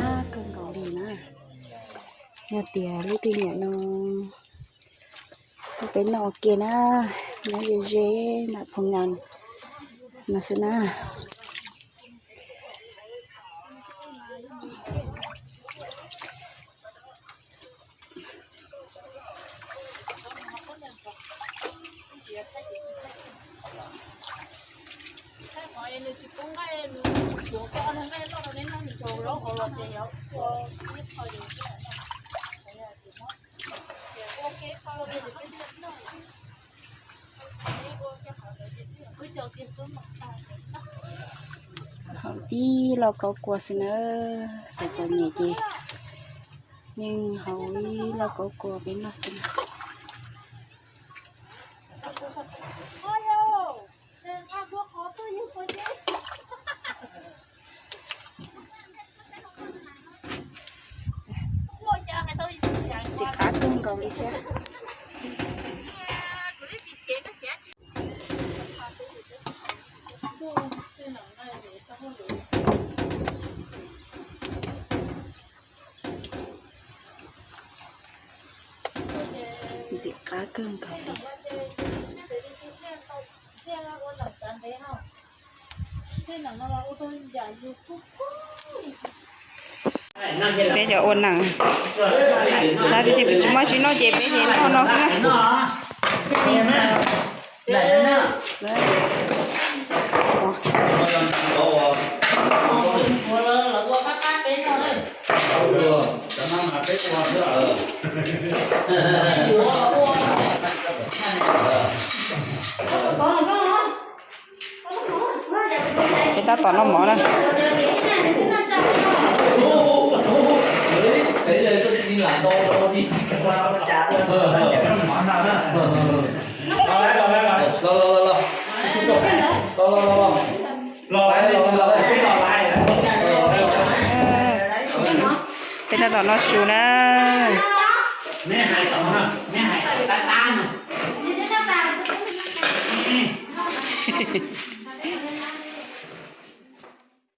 Kawg nkaus li na. Yog tias lub twj ywm no peb noj ua ke na, nyob ze ze nram Phoo Ngan no xwb na. Haus tib lauj kaub kua xwb na, txom txom nyem ces yeej haus ib lauj kaub kua peb noj xwb na. Ntxim qab kawg nkaus li thiab. Ntxim qab kawg nkaus li. Peb cov ua neeg, xav tias tsis muaj tsis noj ces peb ces noj no xwb na. Peb tab tom noj mov na. Peb tab tom noj su na.